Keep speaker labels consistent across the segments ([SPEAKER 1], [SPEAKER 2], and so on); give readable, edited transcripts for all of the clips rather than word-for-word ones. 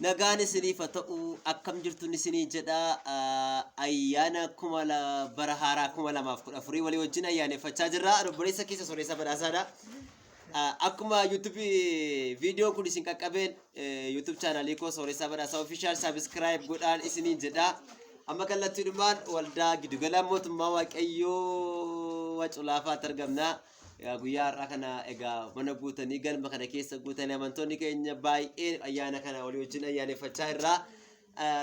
[SPEAKER 1] Nagaan isiniif haa ta'u akkam jirtun isinii jedha ayyaana kuma bara haaraa 2014 walii wajjin ayyaaneffachaa jirra. Obboleessa keessa Sooressa Badhaasaadha. Akkuma YouTube viidiyoon kun isin qaqqabeen YouTube chaanaalii koo Sooressaa Badhaasaa Official subscribe godhaan isiniin jedha. Amma kallattiidhumaan waldaa giddugala mootummaa Waaqayyoo Waculaafaatti argamna. Egaa guyyaa har'aa kana egaa mana guutanii galma kana keessa guutanii amantoonni keenya baay'een ayyaana kana walii wajjin ayyaaneffachaa irraa.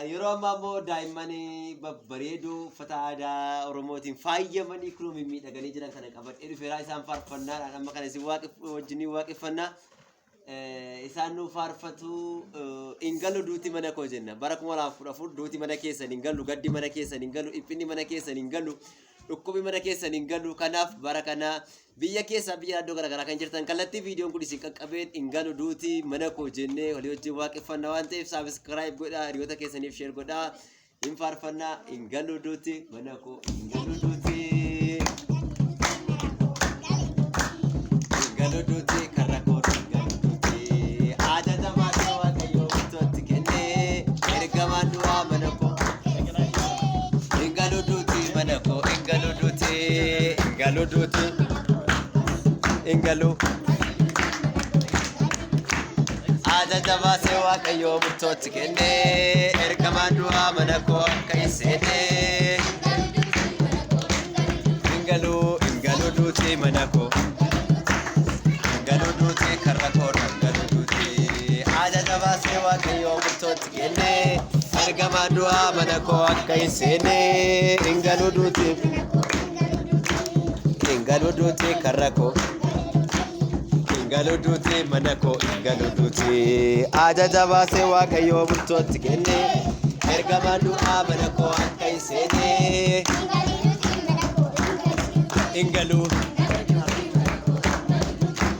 [SPEAKER 1] Yeroo ammaa immoo daa'imman babbareedoo uffata aadaa Oromootiin faayyamanii kunoo mimmiidhaganii jiran kana qabadhee dhufeera. Isaan faarfannaadhaan amma kana isin wajjiniin waaqeffannaa. Isaan nu faarfatu hin galu duuti mana koo jenna. Bara 2014 duuti mana keessan hin galu, gaddi mana keessan hin galu, dhiphinni mana keessan hin galu, dhukkubi mana keessan hin galu. Kanaaf bara kana biyya keessaa biyya iddoo garaagaraa kan jirtan kallattii viidiyoon kun isin qaqqabeen hin galu duuti mana koo jennee walii wajjin waaqeffanna waan ta'eef saabiskiraayib godhaa, hiriyoota keessaniif sheer godhaa. Hin faarfannaa hin galu duuti mana koo hin galu duuti. Hin galu duuti karra koo hin galu duuti. Ajaja baasee Waaqayyoo murtootti kennee ergamaan du'aa mana koo. Hin galu duuti mana koo hin galu duuti hin galu duuti hin galu. Ajaja baasee Waaqayyoo murtootti kennee ergamaan du'aa mana koo akka hin seenne. Hin galu hin galu duuti mana koo. Hin galu duuti karra koo hin galu duuti. Ajaja baasee Waaqayyoo murtootti kennee ergamaan du'aa mana koo akka hin seenne. Hin galu duuti. Hin galu duuti karra koo. Hin galu duuti mana koo hin galu duuti. Ajaja baasee Waaqayyoo murtootti kenne. Ergamaan du'aa mana koo akka hin seene. Hin galu.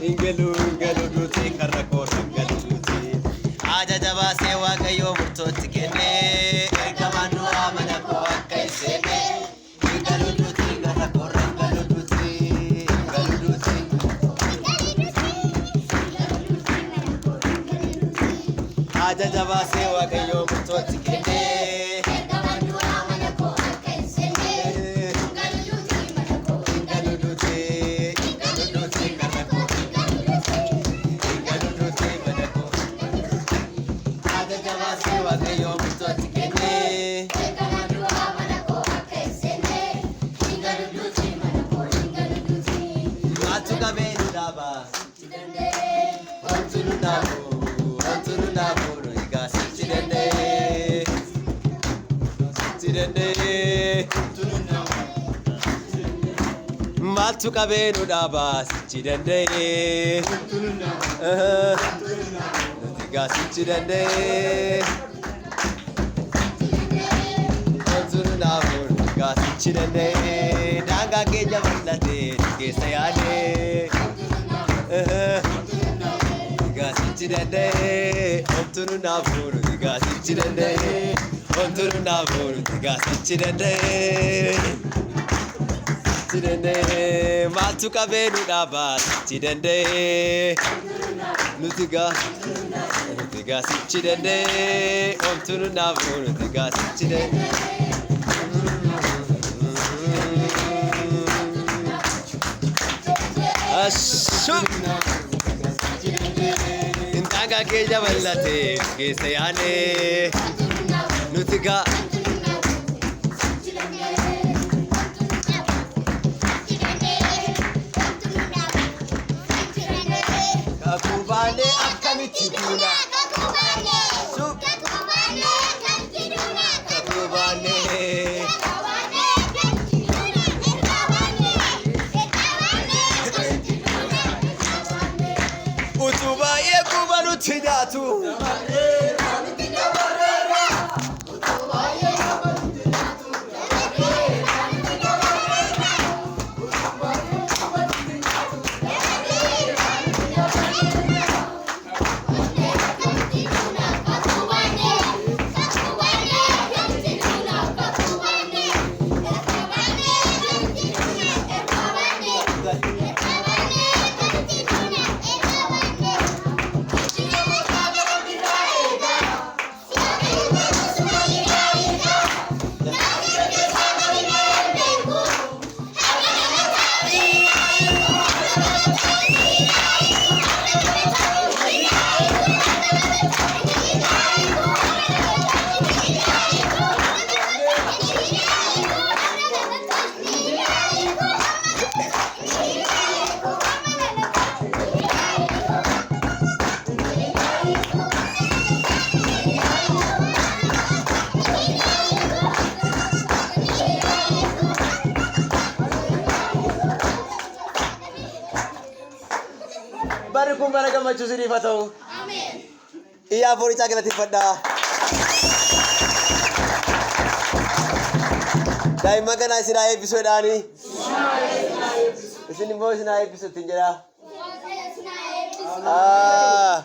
[SPEAKER 1] Hin galu hin galu duuti karra koo hin galu duuti. Ajaja baasee Waaqayyoo murtootti kenne. Ergamaan du'aa mana koo akka hin seene. Hin galu duuti karra koo hin galu duuti. Hin galu duuti. Ajaja baasee Waaqayyoo murtootti kenne. Hin galu duuti. Hin galu duuti karra koo. Hin galu duuti mana koo. Ajaja baasee Waaqayyoo murtootti kenne. Maaltu qabee nu dhaaba? Homtuu nu dhaabu, homtuu nu dhaabu, nu egaa sichi danda'ee. Sichi danda'ee. Maaltu qabee nu dhaaba? Sichi danda'ee. Nuti egaa sichi danda'ee. Homtuu nu dhaabu, nu egaa sichi danda'ee. Daangaa keenya bal'atee nu keessa yaadee. Egaa sichi danda'ee. Homtuu nu dhaabu, nuti egaa sichi danda'ee. Homtuu nu dhaabu, nuti egaa sichi danda'ee. Sichi danda'ee. Maaltu qabee nu dhaaba? Sichi danda'ee. Nuti egaa nuti egaa sichi danda'ee. Homtuu nu dhaabu, nuti egaa sichi danda'ee. Ashuu! Daangaa keenya bal'atee keessa yaanee nuti gaa kakuu baanee akkamitti duuna? Kakuu baanee utuu baay'ee quba nutti nyaatu. bara gammachuu isiniif haa ta'u. Iyyaa foorichaa galateeffadhaa. Daa'imman kanaa isin haa eebbisu jedhaani. Isin immoo isin haa eebbisu ittiin jedhaa. Ah.